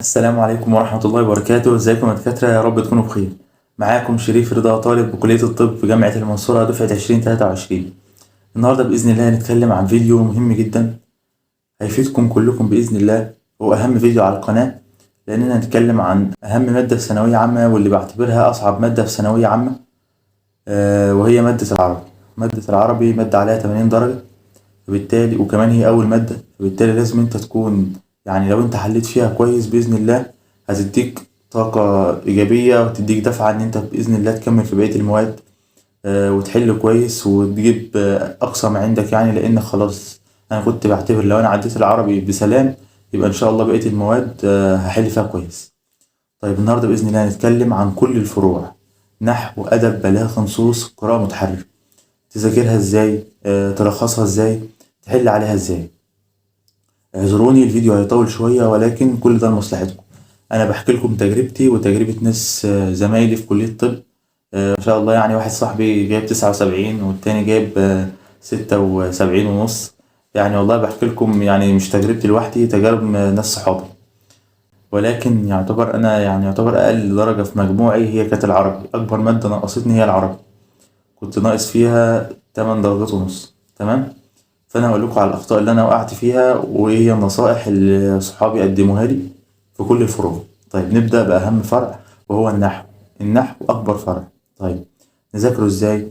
السلام عليكم ورحمة الله وبركاته. ازيكم يا دكاترة؟ يا رب تكونوا بخير. معاكم شريف رضا، طالب بكلية الطب جامعة المنصورة دفعة 2023. النهاردة بإذن الله هنتكلم عن فيديو مهم جدا هيفيدكم كلكم بإذن الله، هو أهم فيديو على القناة، لأننا هنتكلم عن أهم مادة في ثانوية عامة واللي بعتبرها أصعب مادة في ثانوية عامة، وهي مادة العربي. مادة العربي مادة عليها 80 درجة، فبالتالي وكمان هي أول مادة، فبالتالي لازم أنت تكون يعني لو أنت حليت فيها كويس بإذن الله هتديك طاقة إيجابية وتديك دفعة إن أنت بإذن الله تكمل في بقية المواد، وتحل كويس وتجيب أقصى ما عندك، يعني لأن خلاص أنا كنت بعتبر لو أنا عديت العربي بسلام يبقى إن شاء الله بقية المواد هحل فيها كويس. طيب النهاردة بإذن الله هنتكلم عن كل الفروع: نحو، أدب، بلاغة، نصوص، قراءة متحررة. تذاكرها إزاي، تلخصها إزاي، تحل عليها إزاي. اعذروني الفيديو هيطول شوية، ولكن كل ده لمصلحتكم. أنا بحكي لكم تجربتي وتجربة ناس زمايلي في كلية الطب، ما شاء الله، يعني واحد صاحبي جايب 79 والتاني جايب 76.5. يعني والله بحكي لكم يعني مش تجربتي لوحدي، تجارب ناس صحابي. ولكن يعتبر أنا يعني يعتبر أقل درجة في مجموعي هي كانت العربي. أكبر مادة نقصتني هي العربي، كنت ناقص فيها 8 درجات ونص. تمام، فأنا هقول لكم على الأخطاء اللي أنا وقعت فيها وإيه هي النصائح اللي صحابي قدموها لي في كل الفروع. طيب نبدأ بأهم فرع وهو النحو. النحو أكبر فرع. طيب نذاكره إزاي؟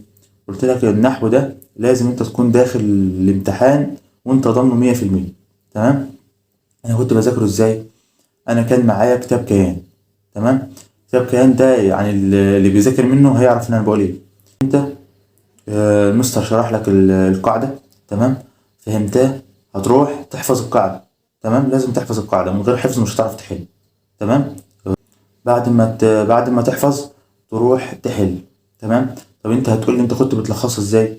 قلت لك النحو ده لازم أنت تكون داخل الامتحان وأنت ضامنه 100%. تمام، أنا كنت بذاكره إزاي؟ أنا كان معايا كتاب كيان. تمام، كتاب كيان ده يعني اللي بيذاكر منه هيعرف إن أنا بقول إيه. أنت المستر شرح لك القاعدة، تمام، فهمتها، هتروح تحفظ القاعدة. تمام، لازم تحفظ القاعدة، من غير حفظ مش هتعرف تحل. تمام، بعد ما تحفظ تروح تحل. تمام، طب انت هتقول لي انت كنت بتلخصها ازاي؟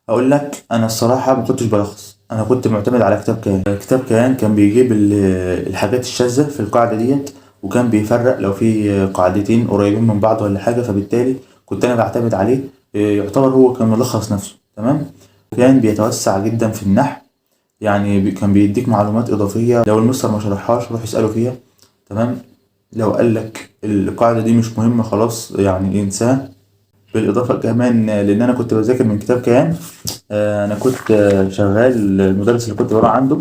اقول لك انا الصراحة ما كنتش بلخص، انا كنت معتمد على كتاب كيان. كتاب كيان كان بيجيب الحاجات الشاذة في القاعدة ديت، وكان بيفرق لو في قاعدتين قريبين من بعض ولا حاجة، فبالتالي كنت انا بعتمد عليه، يعتبر هو كان ملخص نفسه. تمام، كان بيتوسع جدا في النحو، يعني كان بيديك معلومات إضافية لو المستر ما شرحهاش روح اسأله فيها. تمام، لو قال لك القاعدة دي مش مهمة خلاص يعني انساها. بالإضافة كمان لأن أنا كنت بذاكر من كتاب كيان، أنا كنت شغال المدرس اللي كنت بروح عنده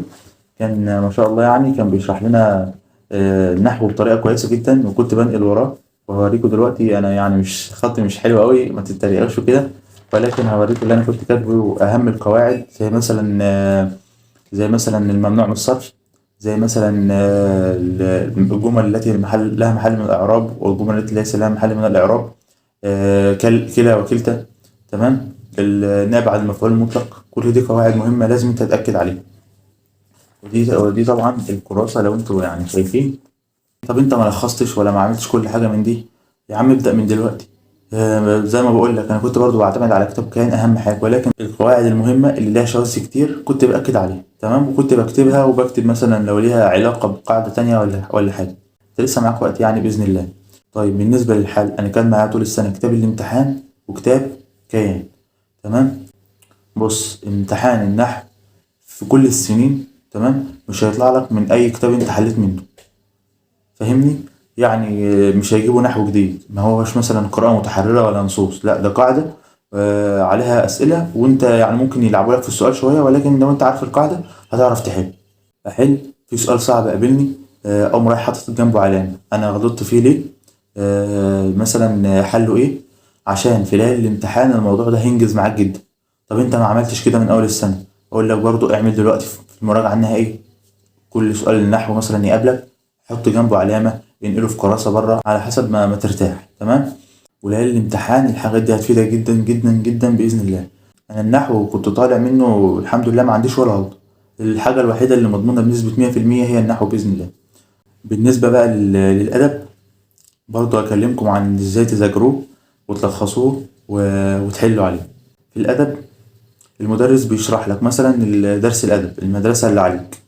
كان ما شاء الله يعني كان بيشرح لنا النحو بطريقة كويسة جدا، وكنت بنقل وراه. وهوريكم دلوقتي، أنا يعني مش خطي مش حلو قوي ما تتريقوش وكده، ولكن هوريكم اللي أنا كنت كاتبه أهم القواعد، زي مثلا الممنوع من الصرف، زي مثلا الجمل التي لها محل من الإعراب والجمل التي ليس لها محل من الإعراب، كلا وكلتا. تمام، النائب عن المفعول المطلق. كل دي قواعد مهمة لازم انت تتأكد عليها. ودي طبعا الكراسة لو انتوا يعني شايفين. طب انت ما لخصتش ولا ما عملتش كل حاجة من دي، يا عم ابدأ من دلوقتي. زي ما بقول لك انا كنت برضو بعتمد على كتاب كيان اهم حاجة، ولكن القواعد المهمة اللي لها شواذ كتير كنت بأكد عليها. تمام، وكنت بكتبها وبكتب مثلا لو ليها علاقة بقاعدة تانية ولا حاجة. انت لسه معاك وقت يعني بإذن الله. طيب بالنسبة للحل، أنا كان معايا طول السنة كتاب الامتحان وكتاب كيان. تمام، بص امتحان النحو في كل السنين، تمام، مش هيطلع لك من أي كتاب أنت حليت منه، فاهمني؟ يعني مش هيجيبوا نحو جديد، ما هوش مثلا قراءة متحررة ولا نصوص، لا ده قاعدة عليها أسئلة، وأنت يعني ممكن يلعبوا لك في السؤال شوية، ولكن لو أنت عارف القاعدة هتعرف تحل. أحل في سؤال صعب قابلني، أقوم رايح حاطط جنبه علامة، أنا غلطت فيه ليه، مثلا حله إيه، عشان في ليالي الامتحان الموضوع ده هينجز معاك جدا. طب أنت ما عملتش كده من أول السنة، أقول لك برضو اعمل دلوقتي في المراجعة النهائية. كل سؤال النحو مثلا يقابلك حط جنبه علامة، ينقله في كراسة بره على حسب ما ترتاح. تمام، وليالي الامتحان الحاجات دي هتفيدك جدا جدا جدا بإذن الله. أنا النحو كنت طالع منه الحمد لله ما عنديش ولا غلطة، الحاجة الوحيدة اللي مضمونة بنسبة 100% هي النحو بإذن الله. بالنسبة بقى للأدب برضو أكلمكم عن إزاي تذاكروه وتلخصوه وتحلوا عليه. في الأدب المدرس بيشرح لك مثلا درس الأدب المدرسة اللي عليك،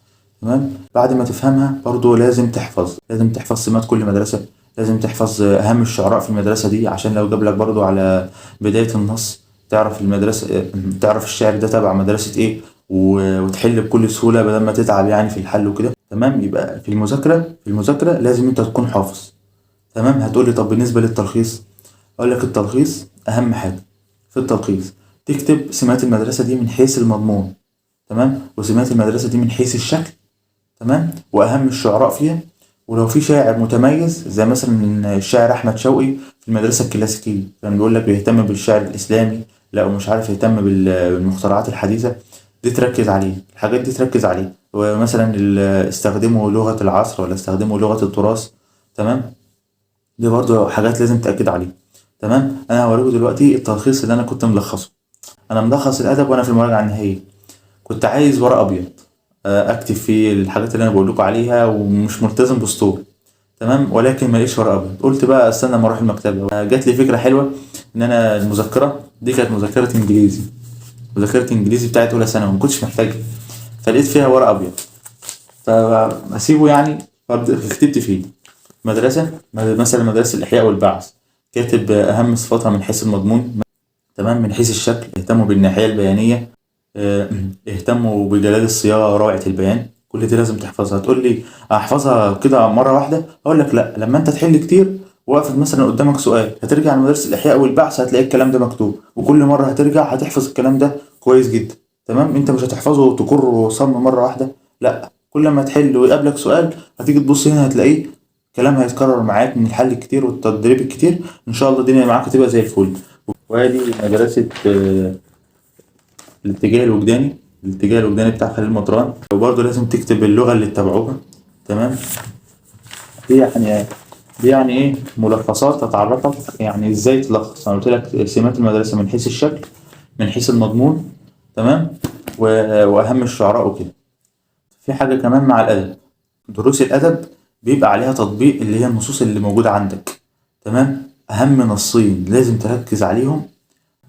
تمام، بعد ما تفهمها برضو لازم تحفظ، لازم تحفظ سمات كل مدرسة، لازم تحفظ أهم الشعراء في المدرسة دي، عشان لو جاب لك برضو على بداية النص تعرف المدرسة، تعرف الشعر ده تبع مدرسة إيه، وتحل بكل سهولة بدل ما تتعب يعني في الحل وكده. تمام؟ يبقى في المذاكرة لازم انت تكون حافظ. تمام؟ هتقولي طب بالنسبة للتلخيص، اقول لك التلخيص اهم حاجة في التلخيص تكتب سمات المدرسة دي من حيث المضمون، تمام، وسمات المدرسة دي من حيث الشكل، تمام، واهم الشعراء فيها، ولو في شاعر متميز زي مثلا الشاعر احمد شوقي في المدرسة الكلاسيكية كان بيقول لك بيهتم بالشعر الاسلامي، لا ومش عارف يهتم بالمخترعات الحديثة، دي تركز عليه، الحاجات دي تركز عليه. ومثلا استخدموا لغة العصر ولا استخدموا لغة التراث، تمام، دي برضو حاجات لازم تأكد عليها. تمام؟ انا هوريكم دلوقتي التلخيص اللي انا كنت ملخصه. انا ملخص الادب وانا في المراجعة النهائية، كنت عايز ورق ابيض، اكتب فيه الحاجات اللي انا بقول لكم عليها ومش ملتزم بسطور، تمام، ولكن ما لقيتش ورق ابيض، قلت بقى استنى ما اروح المكتبة. جات لي فكرة حلوة ان انا المذكرة دي كانت مذكره انجليزي، مذكره انجليزي بتاعت اولى ثانوي، ما كنتش محتاجها، فلقيت فيها ورق ابيض فاسيبه يعني، كتبت فيه مدرسه مثلا مدرسه الاحياء والبعث، كاتب اهم صفاتها من حيث المضمون، تمام، من حيث الشكل اهتموا بالناحيه البيانيه، اهتموا بجلال الصياغة وروعه البيان، كل دي لازم تحفظها. هتقول لي احفظها كده مرة واحدة؟ اقول لك لا، لما انت تحل كتير وقفت مثلا قدامك سؤال هترجع لمدرسة الاحياء والبعث هتلاقي الكلام ده مكتوب، وكل مرة هترجع هتحفظ الكلام ده كويس جدا. تمام؟ انت مش هتحفظه وتكره صم مرة واحدة، لا، كل ما تحل ويقابلك سؤال هتيجي تبص هنا هتلاقيه كلام هيتكرر معاك من الحل الكتير والتدريب الكتير، ان شاء الله الدنيا معاك هتبقى زي الفل. وادي مدرسه الاتجاه الوجداني، الاتجاه الوجداني بتاع خليل مطران، وبرضه لازم تكتب اللغة اللي اتبعوها. تمام؟ دي يعني ايه ملخصات هتعرفك يعني ازاي تلخص. انا قلت لك سمات المدرسة من حيث الشكل، من حيث المضمون، تمام، واهم الشعراء وكده. في حاجة كمان مع الادب، دروس الادب بيبقى عليها تطبيق اللي هي النصوص اللي موجودة عندك. تمام؟ اهم نصين لازم تركز عليهم،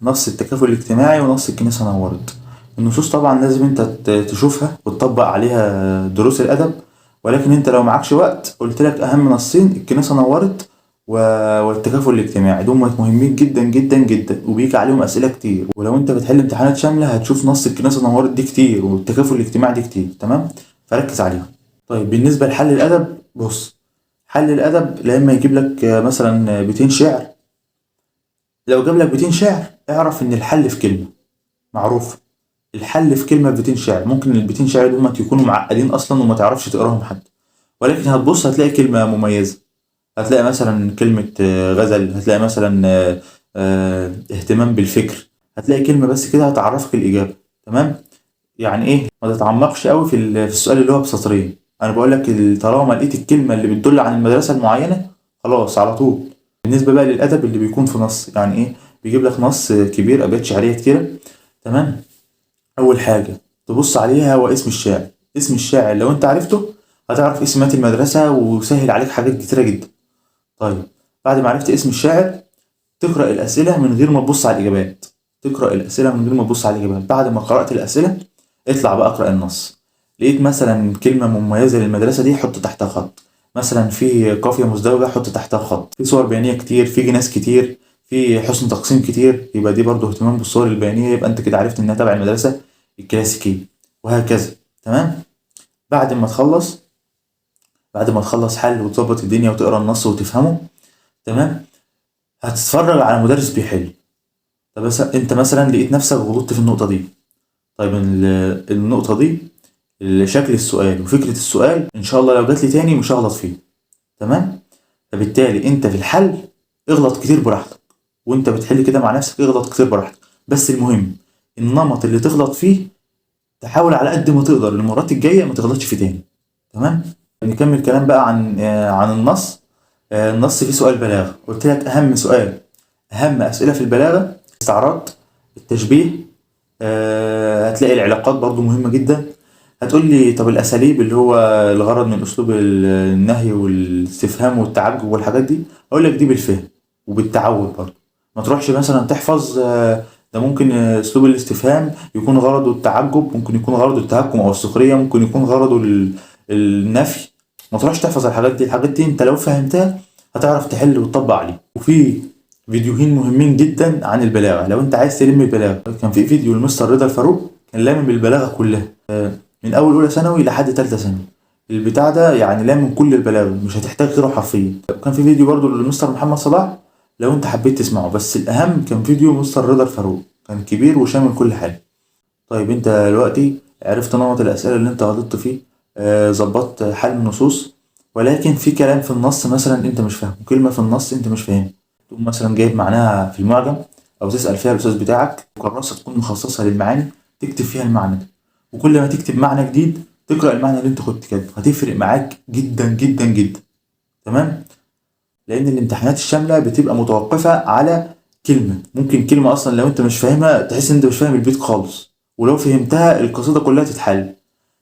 نص التكافل الاجتماعي ونص الكنيسة نورت. النصوص طبعا لازم انت تشوفها وتطبق عليها دروس الادب، ولكن انت لو معكش وقت قلت لك اهم نصين الكنيسة نورت والتكافل الاجتماعي، دول مهمين جدا جدا جدا وبيجي عليهم اسئلة كتير، ولو انت بتحل امتحانات شاملة هتشوف نص الكنيسة نورت دي كتير والتكافل الاجتماعي دي كتير. تمام؟ فركز عليهم. طيب بالنسبة لحل الادب، بص حل الادب لما يجيب لك مثلا بيتين شعر، لو جاب لك بيتين شعر اعرف ان الحل في كلمة، معروف الحل في كلمة في بيتين شعر. ممكن البيتين شعر دول يكونوا معقدين اصلا وما تعرفش تقراهم حتى، ولكن هتبص هتلاقي كلمة مميزة، هتلاقي مثلا كلمة غزل، هتلاقي مثلا اهتمام بالفكر، هتلاقي كلمة بس كده هتعرفك الاجابة. تمام؟ يعني ايه ما تتعمقش قوي في السؤال اللي هو بسطرين. انا بقول لك طالما لقيت الكلمة اللي بتدل عن المدرسة المعينة خلاص على طول. بالنسبة بقى للادب اللي بيكون في نص، يعني ايه بيجيب لك نص كبير ابيات شعرية كتيرة. تمام؟ اول حاجة تبص عليها هو اسم الشاعر. اسم الشاعر لو انت عرفته هتعرف اسمات المدرسة وسهل عليك حاجات كتيرة جدا. طيب بعد ما عرفت اسم الشاعر تقرا الاسئلة من غير ما تبص على الاجابات، تقرا الاسئلة من غير ما تبص على الاجابات. بعد ما قرات الاسئلة اطلع بقى اقرا النص. لقيت مثلا كلمة مميزة للمدرسة دي حط تحتها خط، مثلا في قافية مزدوجة حط تحتها خط، في صور بيانيه كتير، في جناس كتير، في حسن تقسيم كتير، يبقى دي برضو اهتمام بالصور البيانيه، يبقى انت كده عرفت انها تبع المدرسة الكلاسيكية وهكذا. تمام؟ بعد ما تخلص حل وتظبط الدنيا وتقرا النص وتفهمه، تمام، هتتفرج على مدرس بيحل. طب انت مثلا لقيت نفسك غلطت في النقطة دي، طيب النقطة دي شكل السؤال وفكره السؤال ان شاء الله لو جات لي تاني مش هغلط فيه. تمام؟ فبالتالي انت في الحل اغلط كتير براحتك، وانت بتحل كده مع نفسك اغلط كتير براحتك، بس المهم النمط اللي تغلط فيه تحاول على قد ما تقدر المرات الجاية ما تغلطش فيه تاني. تمام؟ نكمل كلام بقى عن النص. النص فيه سؤال بلاغه، قلت لك اهم سؤال، اهم اسئلة في البلاغة استعراض، التشبيه، هتلاقي العلاقات برضو مهمة جدا. هتقول لي طب الاساليب اللي هو الغرض من اسلوب النهي والاستفهام والتعجب والحاجات دي، اقول لك دي بالفهم وبالتعود برضو. ما تروحش مثلا تحفظ، ده ممكن اسلوب الاستفهام يكون غرضه التعجب، ممكن يكون غرضه التهكم او السخرية، ممكن يكون غرضه النفي. ما تروحش تحفظ الحاجات دي، الحاجات دي انت لو فهمتها هتعرف تحل وتطبق عليه. وفي فيديوهين مهمين جدا عن البلاغة لو انت عايز تلم البلاغة، كان في فيديو لمستر رضا الفاروق كان لامم البلاغة كلها، من اول اولى ثانوي لحد ثالثة ثانوي. البتاع ده يعني لا من كل البلاوي، مش هتحتاج غيره حرفيا. وكان في فيديو برضو لمستر محمد صلاح لو انت حبيت تسمعه، بس الاهم كان فيديو مستر رضا الفاروق، كان كبير وشامل كل حاجة. طيب انت دلوقتي عرفت نمط الاسئلة اللي انت غلطت فيه، ظبطت حل النصوص، ولكن في كلام في النص مثلا انت مش فاهمه، كلمة في النص انت مش فاهمها، تقوم مثلا جايب معناها في المعجم او تسال فيها الاستاذ بتاعك، كراسة تكون مخصصة للمعاني تكتب فيها المعنى ده، وكل ما تكتب معنى جديد تقرا المعنى اللي انت كنت كاتبه، هتفرق معاك جدا جدا جدا. تمام؟ لان الامتحانات الشاملة بتبقى متوقفه على كلمة، ممكن كلمة اصلا لو انت مش فاهمها تحس ان انت مش فاهم البيت خالص، ولو فهمتها القصيدة كلها تتحل،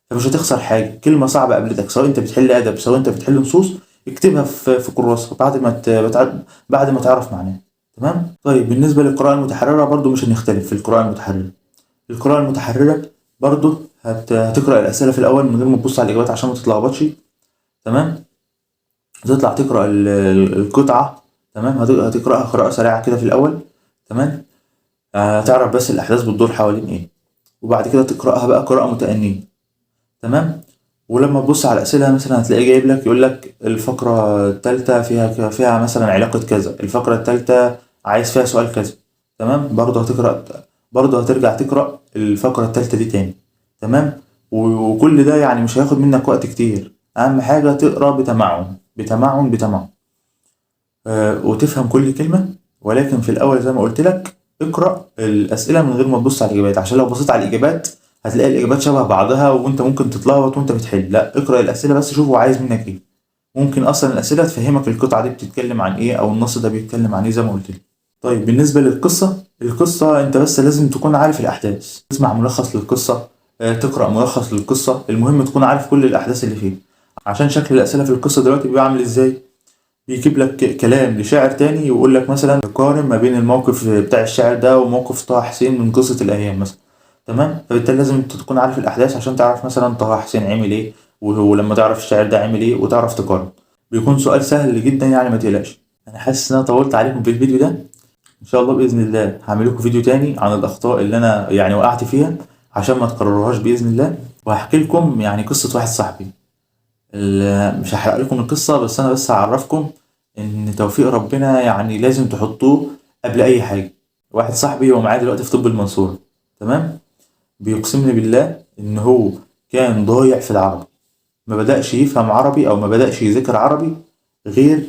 فمش هتخسر حاجة. كلمة صعبة قابلتك سواء انت بتحل ادب سواء انت بتحل نصوص، اكتبها في كراسة بعد ما تعرف معناها. تمام؟ طيب بالنسبة للقراءة المتحرره برضو مش هنختلف في القراءة المتحرره. القراءة المتحرره برضو هتقرا الاسئلة في الاول من غير ما تبص على الاجابات عشان ما تتلخبطش. تمام؟ هتطلع تقرا القطعة. تمام؟ هتقراها قراءة سريعة كده في الاول. تمام؟ هتعرف بس الاحداث بتدور حوالين ايه، وبعد كده تقراها بقى قراءة متأنية. تمام؟ ولما تبص على الأسئلة مثلا هتلاقيه جايب لك يقول لك الفقرة الثالثة فيها مثلا علاقة كذا، الفقرة الثالثة عايز فيها سؤال كذا. تمام؟ برضه هترجع تقرأ الفقرة الثالثة دي تاني. تمام؟ وكل ده يعني مش هياخد منك وقت كتير، أهم حاجة تقرأ بتمعن بتمعن بتمعن، وتفهم كل كلمة. ولكن في الأول زي ما قلت لك اقرأ الأسئلة من غير ما تبص على الإجابات، عشان لو بصيت على الإجابات هتلاقي الإجابات شبه بعضها وأنت ممكن تتلخبط وأنت بتحل. لا، اقرأ الأسئلة بس، شوف هو عايز منك إيه. ممكن أصلا الأسئلة تفهمك القطعة دي بتتكلم عن إيه أو النص ده بيتكلم عن إيه زي ما قلت لك. طيب بالنسبة للقصة، القصة أنت بس لازم تكون عارف الأحداث، تسمع ملخص للقصة، تقرأ ملخص للقصة، المهم تكون عارف كل الأحداث اللي فيه، عشان شكل الأسئلة في القصة دلوقتي بيبقى عامل إزاي. بيجيب لك كلام لشاعر تاني ويقول لك مثلا قارن ما بين الموقف بتاع الشاعر ده وموقف طه حسين من قصة الأيام مثلا. تمام؟ فبالتالي لازم انت تكون عارف الأحداث عشان تعرف مثلا طه حسين عمل إيه، ولما تعرف الشاعر ده عمل إيه وتعرف تقارن. بيكون سؤال سهل جدا يعني، ما تقلقش. أنا حاسس إن أنا طولت عليكم في الفيديو ده، إن شاء الله بإذن الله هعمل لكم فيديو تاني عن الأخطاء اللي أنا يعني وقعت فيها عشان ما تكرروهاش بإذن الله، وهحكي لكم يعني قصة واحد صاحبي. مش هحرق لكم القصة، بس أنا بس هعرفكم إن توفيق ربنا يعني لازم تحطوه قبل أي حاجة. واحد صاحبي هو معايا دلوقتي في طب المنصورة، تمام؟ بيقسم لي بالله إن هو كان ضايع في العربي، ما بدأش يفهم عربي أو ما بدأش يذاكر عربي غير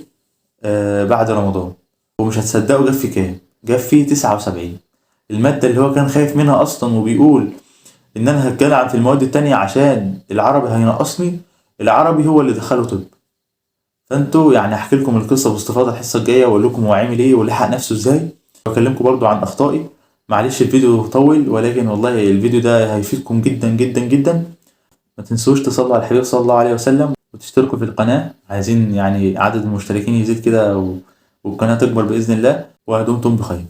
بعد رمضان. ومش هتصدقوا جاب فيه كام، جاب فيه 79. المادة اللي هو كان خايف منها أصلا وبيقول إن أنا هتجلعن في المواد التانية عشان العربي هينقصني، العربي هو اللي دخله طب. فانتوا يعني هحكي لكم القصة باستفاضة الحصة الجاية واقول لكم هو عامل ايه ولحق نفسه ازاي، واكلمكم برضو عن اخطائي. معلش الفيديو طول، ولكن والله الفيديو ده هيفيدكم جدا جدا جدا. ما تنسوش تصلوا على الحبيب صلى الله عليه وسلم وتشتركوا في القناة، عايزين يعني عدد المشتركين يزيد كده والقناة تكبر بإذن الله. ودمتم بخير.